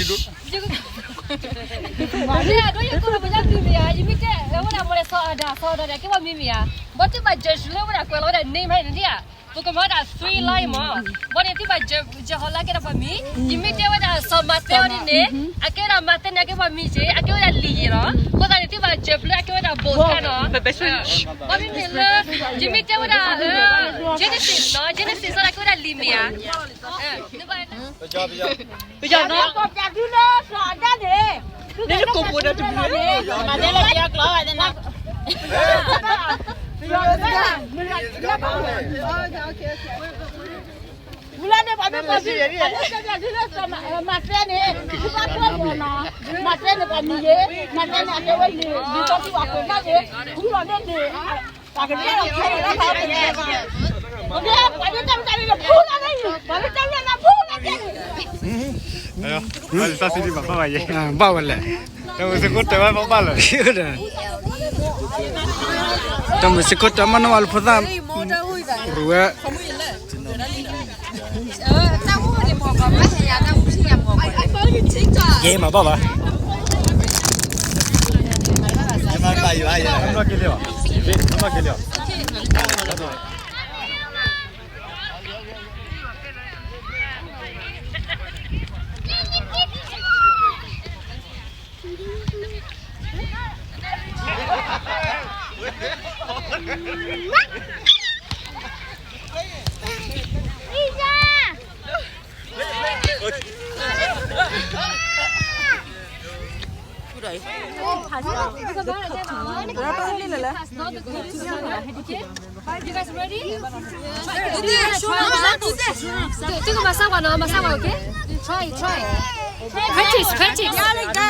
ဒ်အဒိယကိးဒီးပညီမံၤမ့ၢ်ဧါ, ယမ့ၢ်တဲဝဲဒၣ်မ့ၢ်လဲၣ် စီၤအၤဒၣ်, စီၤအၤဒၣ်န့ၣ် အကဲပှၤမံၤမ့ၢ်ဧါ, ဘၣ်တဘၣ် judge လၢဝဲဒၣ်ကွဲးလီၤဝဲဒၣ် name ဟဲန့ၣ်ဧါ, ပကမၤဝဲဒၣ် three line မး, ဘၣ်န့ၣ်သုဘၣ် judge ဟီလၢအကဲဒၣ်ပှၤမံၤ, ယမ့ၢ်တဲဝဲဒၣ်စီၤမၤသဲအီၤဒ်န့ၣ်, အကဲဝဲဒၣ်မၤသဲန့ၣ် အကဲပှၤမံၤက့ၤ, အကဲဝဲဒၣ်လံာ်ယ့ၤလီၤ, အဃိသတးန့ၣ် သုဘၣ် judge လၢအကဲဝဲဒၣ် both ခါနီၤ, ဘၣ်မ့မ့ၢ်လၢ ယမ့ၢ်တဲဝဲဒၣ် Genesis နီၤ, Genesis စီၤဒၣ်ကဲဝဲဒၣ်လံာ်မ့ၢ်ဧါ, ပယီၤနီၤ, ပယီၤနီၤ, န့ၣ်ကိးပူၤဒီးတမံၤန့ၣ်, မၤတဲလၢပယီၤကျိာ်ဘၣ်သနာ်, ဝံၤလၢန့ၣ် ပှၤမ့ၢ်ပှၤမံၤ, မၤတဲန့ၣ်, မၤတဲန့ၣ်ပှၤမံၤယ့ၤ, မၤတဲန့ၣ် အကဲဝဲလံာ်, လံာ်စီဆှံပှၤကွဲးဖျါန့ၣ်, ဃုလီၤန့ၢ်န့ၣ်, ပှၤကတဲလီၤခဲလၢာ်လၢပှၤကတဲ, ပှၤမ့ၢ်တဲလၢလၢပူၤလၢန့ၣ်, ပှၤမ့ၢ်တဲလၢလၢပူၤလၢန့ၣ် တၢ်စံးဘၣ်ဘၣ်ဝဲလဲၣ်, တၢ်မုၢ်စ့ၢ်ကီးတၢ်မၤနီၣ်ဝဲလၢဖိသၣ်, ရူဝဲ, ယဲမၤဘၣ်ဘၣ်, You guys ready? Try, try. Try, try. Masala, masala, okay? Try, try. Practice, practice.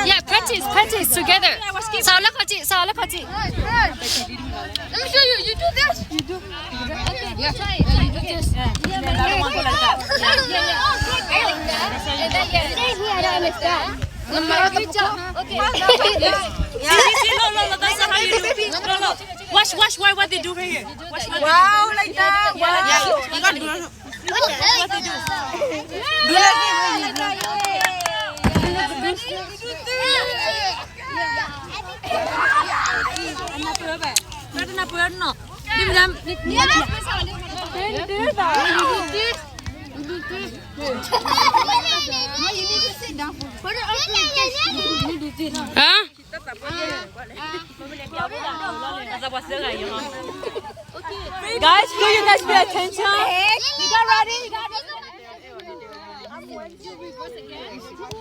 Yeah, practice, practice together. စးလၢခီၣ်ထံး, စးလၢခီၣ်ထံး. Let me show you. You do this. You do. Okay, you try it. You do this. Yeah, yeah, yeah. Stay here, I don't understand. Good job. Okay. See, see, look, look, look, that's how you do. Look, look. Watch, watch, watch what they do right here. Watch what they do. Wow, like that. Wow. Yeah, you gotta do it. Watch what they do. Do it again. Huh? Guys, could you guys pay attention? You got ready? You got ready?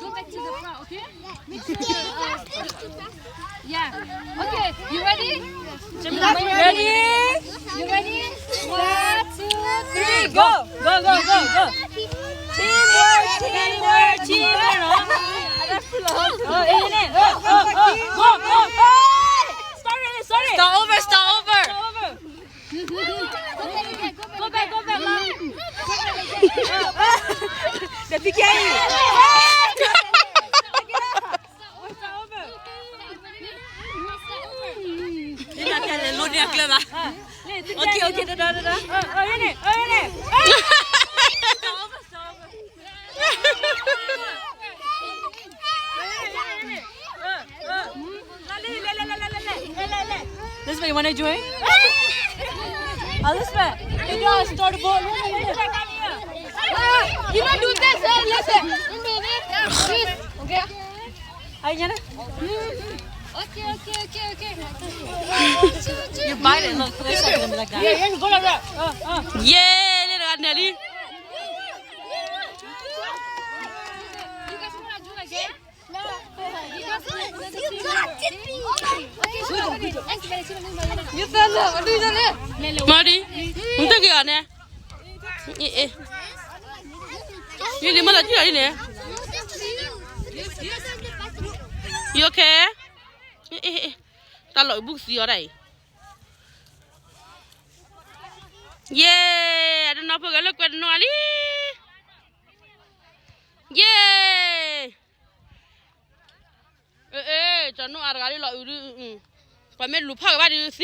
Go back to the front, okay? Yeah. Okay, you ready? Ready? You ready? One, two, three, go! Go, go, go, go! Teamwork, teamwork, teamwork. Oh, in it. Oh, oh, oh. Go, go, go. Start over, start over. Start over. Go back, go back, go back. The P K. Start over. Start over. Okay, okay, da, da, da, da. Oh, oh, in it. Oh, in it. Start over, start over. Elizabeth, you wanna join? Elizabeth, you gotta start the ball. You don't do this, eh, listen. Okay. Are you gonna? Okay, okay, okay, okay. You bite it, look, look, look like that. Yeah, yeah, go like that. Uh, uh. Yeah, look at Nelly. You guys wanna do again? Mari, nte ke ane. Ni ni mala ti ni ne. You okay? Talo bu si ora. Yay! Ada na pa gala kuat no ali. Yay! အဲ အဲ ကၠီၤနိၣ်အါတဂၤလံလီၤအုးဒုး, ပှၤမ့ၢ်လူၤဖးကဘၣ်ဒုးသ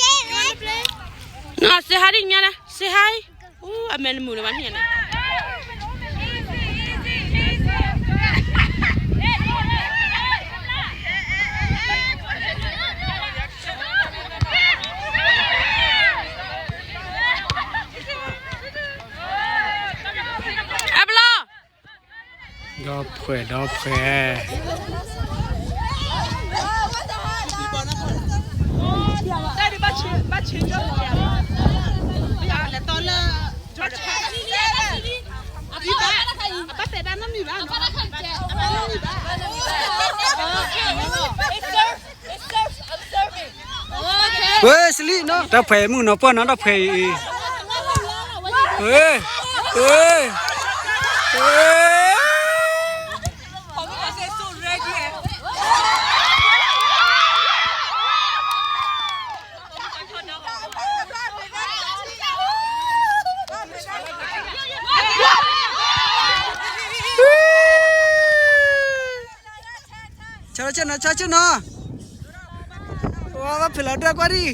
ံ, Say hi ဒ်ညါန့ၣ်, say hi. အမဲာ်တမုာ်လၢၤဘၣ်န့ၣ်. အဘျီ ဒီဖှဲး ဒီဖှဲး ဝဲစလံနီၤ ဒီဖှဲးမုၣ်နီၤ ပှၢ်နီၤ ဒီဖှဲးအံၤ, ဝဲ, ဝဲ, ဝဲ ဆၢဆၢနီၤ ဆၢဆၢနီၤ, ဝဲဖဲလီၤဒွဲၣ်ကွၢ်ဒံး.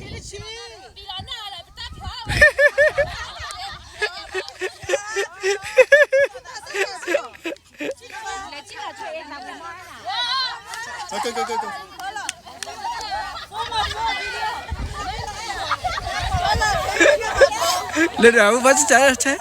Okay, okay, okay, okay. လၢဒၣ်အူဘၣ်စၢ်စၢ်ထဲ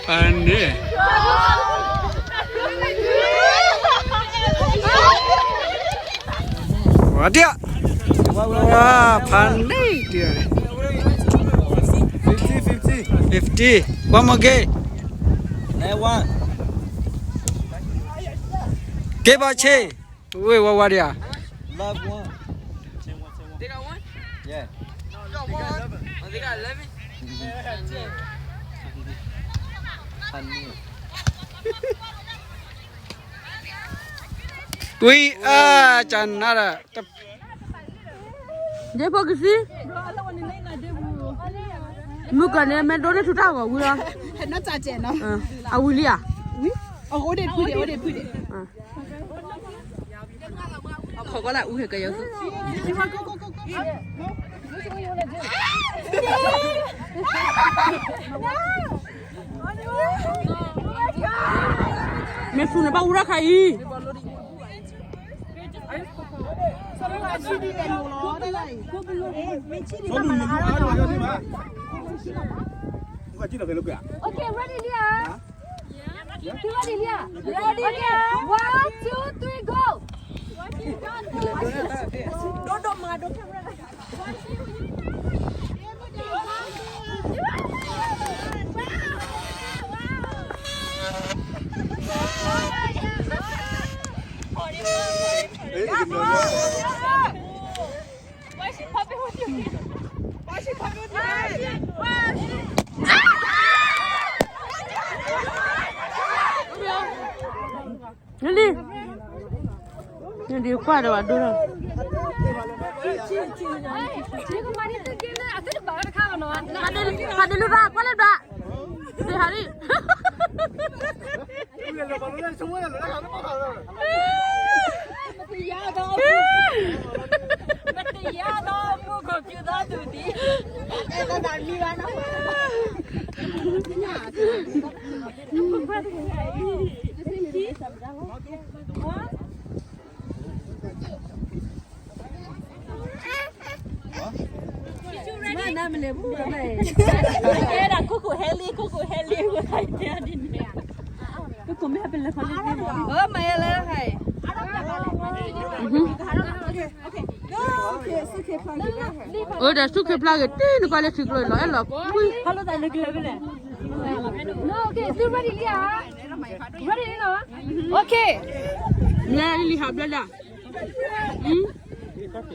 ဖးန့ၣ်, ဝါဒၣ်, ဝါ, ဖးန့ၣ်ဒၣ်, fifty, fifty, fifty, one more game, game ဘၣ်ဆ့, ဝ့ၢ်ဝါဝါဒၣ်ဧါ, They got one? Yeah. No, they got eleven. They got eleven? ဝံအါ, ကနၣ်ဒီး, ဒ့ဖိကသံ, မုၢ်ကီၢ်န့ၣ် မ့ၢ်ဒိၣ်န့ၢ်ထူတၢ်ဂီၤဝံလီၤ, အဝံလံဧါ, အအိၣ်ဒ့ၣ်ဖုဒ့ၣ်, အိၣ်ဒ့ၣ်ဖုဒ့ၣ်. အခီၣ်ကီလၢအူဟဲကယၤ, မ့ၢ်သူန့ၣ်ဘၣ်အူရၣ်ခါအံၤ. Okay, ready, Leah? Ready, Leah? Ready, Leah? One, two, three, go! Don't, don't, ma, don't camera. Why she popping with you? Why she popping with you? Why she? Why she? နလံ, နဒံးကွၢ်ဒီးဘၣ်ဒိၣ်ထီၣ်, ဖးဒ့လုၢ်ဘၣ် ကွၢ်လၢဘၣ်, သ့ၣ်ဟးလံ. မတယါဒီးမူခိၣ်ကၠူသးဒူၣ်ဒံး, အဲၣ်ဒိးဒၣ်မံဘၣ်နီၤ. မ့ၢ်နမလဲၤဘူး, အဲၣ်ဒိး coco ဟဲလံ, coco ဟဲလံ, ဝဲဒ်န့ၣ်, coco မ့ၢ်ဟဲပလဲၤခီလံ, မ့ၢ်လဲၤဟဲ အၢ ဒီးဆူၣ်ခ့ဖျါဂ့ၤ တံၤနကွၢ်လၢ ထံကျိလီၤ အဲၣ်လီၤကွံ, ဟဲလီၤတၢ်လၢကျဲဖဲလဲၣ်, okay, ready လံနီၤ, okay, မ့ၢ်လံဟးဘျဲၣ်ဒၣ် နၢ်လံၤလဲၤဃီလဲၣ်ဒၣ်. နီၢ်အါ, ယ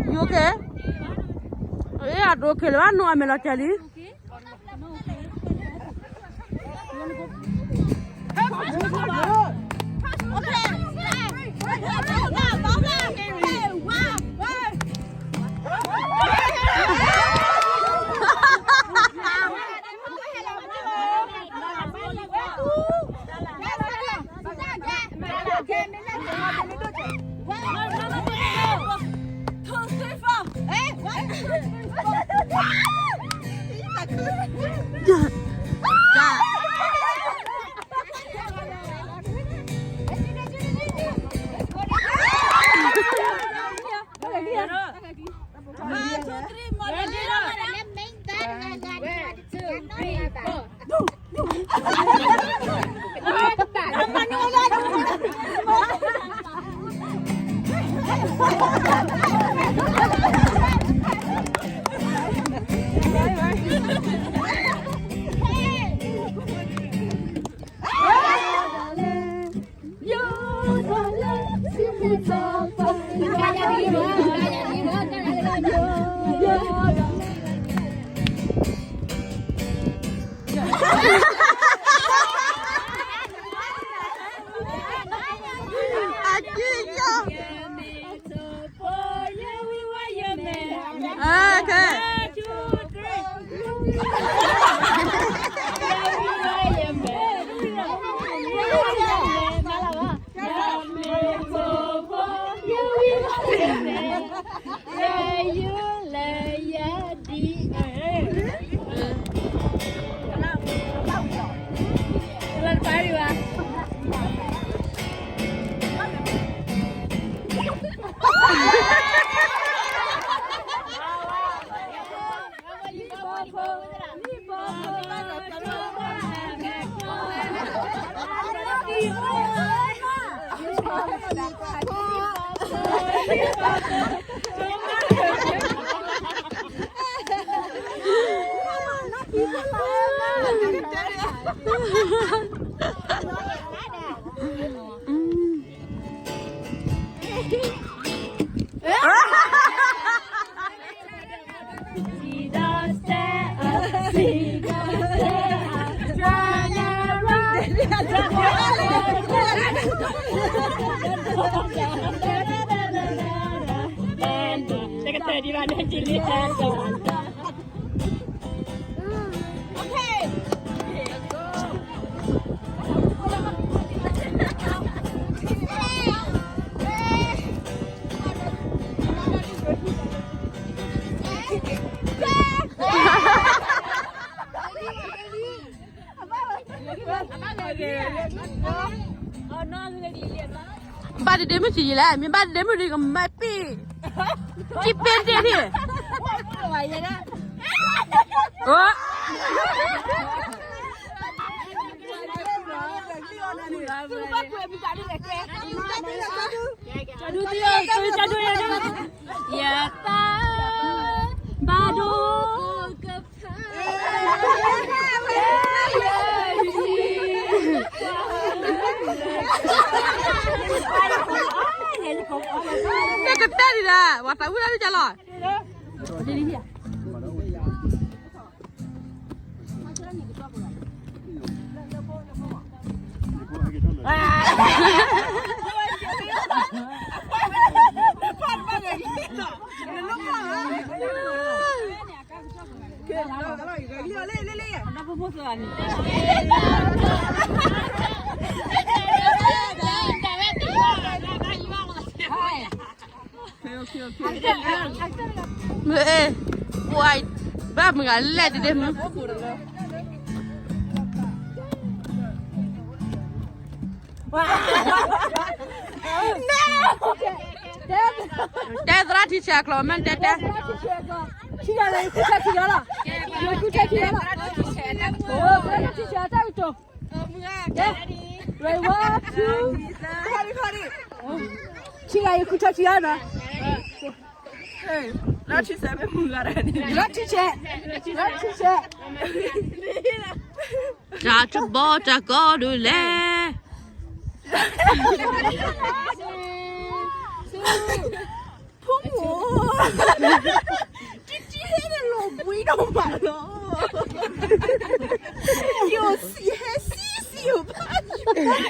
ိၤကဲ, အ့ၣ် အတအိၣ်ကဲလၢၤဘၣ်, နီၢ်အါမဲာ်လီၤတံၢ်လံ.ဘၣ်တဒ့မုၣ်ထံယံၤလဲၣ်, မ့ၢ်ဘၣ်တဒ့မုၣ်ဒ်ကမၤပ့ၢ်, ကံပ့ၢ်တ့ၢ်ထံၣ်, အိ, ယသးဘၣ်ဒိ တကတဲဒံးဒၣ်, ပှၤသးဝံၣ်ဒၣ်ဒ်ကလီၤ. မ့ၢ်အဲၣ်, ပှၤဘၣ်မုၢ်ဂၤလဲၣ်တဒ့မုၣ်, တဲသရၣ်ထံဆဲးအကျိာ် မ့ၢ်တဲတဲ, ထံဆဲးလီၤ, ထံဆဲးလီၤ, ထံဆဲးတၢ်ကတိၤ, ready, one, two, three. ထံဂၤယဃုထၢထံဂၤနီၤ, လီၤထံဆဲးမ့ၢ်မုၢ်ဂၤဒၣ်န့ၣ်, လီၤထံဆဲး, လီၤထံဆဲး, တၢ်တဘီတၢ်ကီဒိၣ်လဲၣ်, ဖိမုၣ်, တံတံဟဲန့ၣ်လီၤဘှံးဒိၣ်မးလီၤ, ယိၤဟဲဆံဆံယိၤဘၣ်,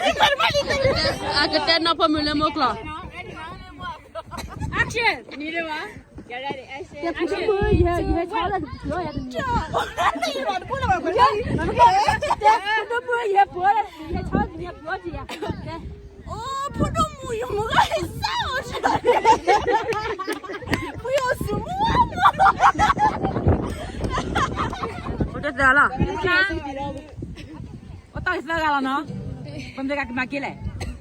အကတဲနီၢ်ဖိမုၣ်လၢမိၢ်ကျိာ်, အၢ, န့ၣ်ဒၣ်ဘၣ်, ယဲ, ယဟဲဆီလၢကတၢၢ်, ယဲ, ဖိဒိၣ်မုၣ်ယဲပှၤ, ယဟဲဆီလၢကတၢၢ်, အိၣ်ဖိဒိၣ်မုၣ်ယမိၢ်ဂၤဟဲစၢ်အီၤ, ဖိယိၤဆူမုၢ်, အိၣ်တသၢလီၤ, အိၣ်တသၢဂၤလီၤနီၤ, ပမ့ၢ်ဂၤကမၤက့ၤလဲၣ်. က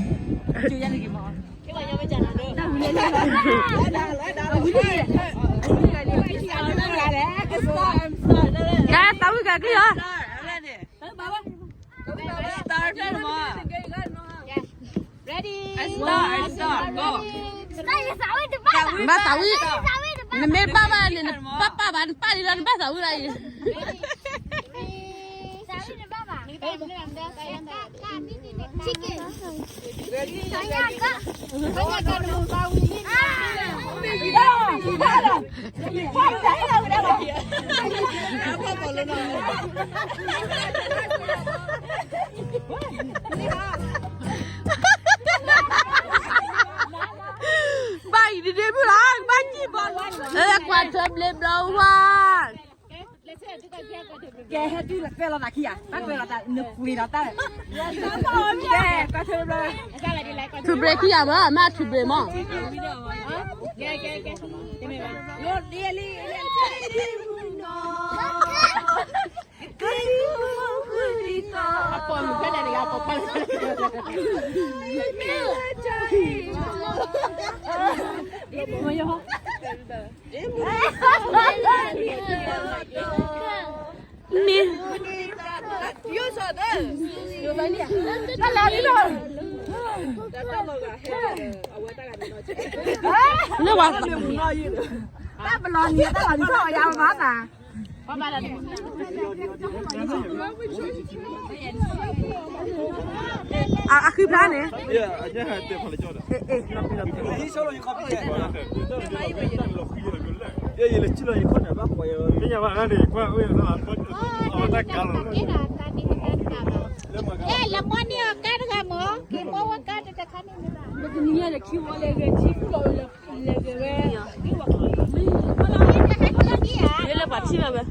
ဲသးဝံၣ်က့ၤလီၤ, ဘၣ်သးဝံၣ်, နမ့ၢ်ပၢ်ဘၣ်န့ၣ် နပၢ်ပၢ်ဘၣ်, နပၢ်လံလီၤ, နဘၣ်သးဝံၣ်လီၤအံၤ. Bye, did you like my keyboard? ကွၢ်ထွဲဘျ့ဘျီဝါ, ကဲဟဲတုၤလၢကွဲလီၤသးခံဂၤ, ဘၣ်ကွဲလီၤသးနကွံာ်လီၤတၢ်, ကဲကွၢ်ထွဲဘျ့ဘျီ, ထူဘြ့ခံဂၤမး, မ့ၢ်ထူဘြ့မး. န့ၣ်, လၢဝဲ, တၢ်ပလီၤနံၤ တၢ်လီၤနံၤထီၣ်အီၤယၤဘၣ်သး အဃုဖျါန့ၣ်, လၢမီန့ၢ်အီၤကါတဂၤမ့ၢ်, က့ၤမီဝဲကါတခါန့ၣ်, တနံၤညါဒီးခံဝီလဲၤဂဲၤထံကူၣ်လီၤဝဲလၢ လဲၤဂဲၤဝဲ, လၢပှၤထံၣ်ဝဲဝဲ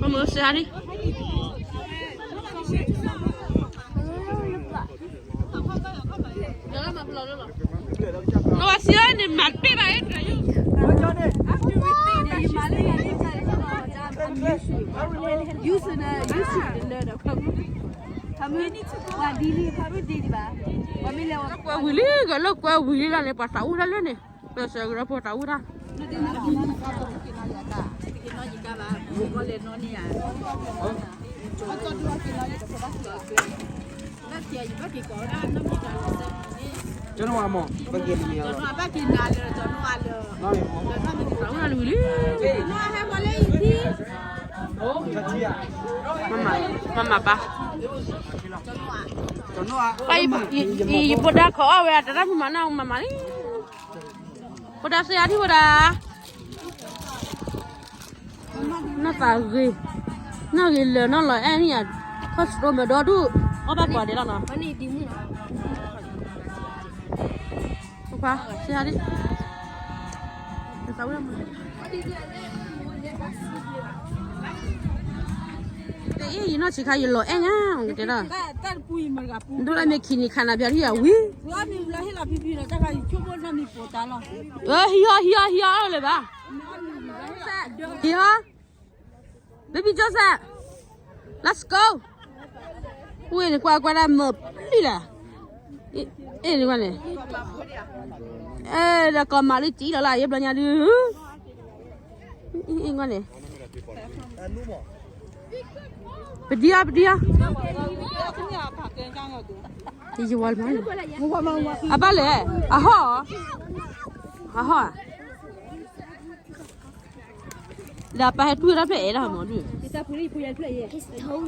မ့ၢ်စဟါဒံး နဝၤစံးအန့ၣ် မၤတပ့ၢ်ဘၣ်အံၤ တၢ်ယုၢ် ကွဲဝံၤလံ ကလၢကွဲဝံၤလံလီၤန့ၣ် ပှၤသးအူတၢ်လၢန့ၣ် ပစၢၤကရၢဖိသးအူတၢ် ကၠီနီၢ်ဝါမး ပက့ၤနမံၤလီၤ သးအူတၢ်လၢဝံၤလံ မၤမၤဘၣ် ယဖိဒါခိးအီၣ်ဝဲ တရၣ်မုၣ်မၤနီၢ်မၤမၤလံ ဖိဒါစ့အါထံၣ်ဖိဒါ နီၢ်သးဂ့ၤ နီၢ်ဂ့ၤလၢာ်နီၢ်လီၤအဲၣ်န့ၣ်ယါ ခီၣ်စတိမ့ၢ်ဒီဒူၣ် အီၣ်ဘၣ်ကွၢ်ဒဲးလီၤနီၤ ပခွါ စ့ဟါဒံး သးဝဲမး တ အ့ၣ် ယနီၢ်ဆံးခါ ယလီၤအဲၣ်ညါ ကတဲဒၣ်, ဒိၣ်လၢမ့ၢ်ခံနံၤခါနၤ ပျီထံၣ်ယၤဝံၤ, ဟံးဟီ ဟံးဟီ ဟံးဟီလၢၤဘၣ်, ဟံးဟီ, baby Joseph, let's go, ဝ့ၢ်န့ၣ် ကွၢ်ကွၢ်ဒၣ်မၤပျံၤလဲၣ်, အ့ၣ်န့ၣ်ကွၢ်န့ၣ်, အဲ ဒီးကီးမၤလၢကံလီၤလၢ ယဘျီညါဒုး, အ့ၣ်ကွၢ်န့ၣ် ပဒံအီၤ ပဒံအီၤ, ယဝၤလၢ်, အဘၣ်လဲၣ်, အဟီၣ်, အဟီၣ်ဧါ, ဒီးပၢ်ဟဲတွံၢ်ထီၣ်ဖျၢၣ်အဲၣ်ဒၣ်မးဒုး,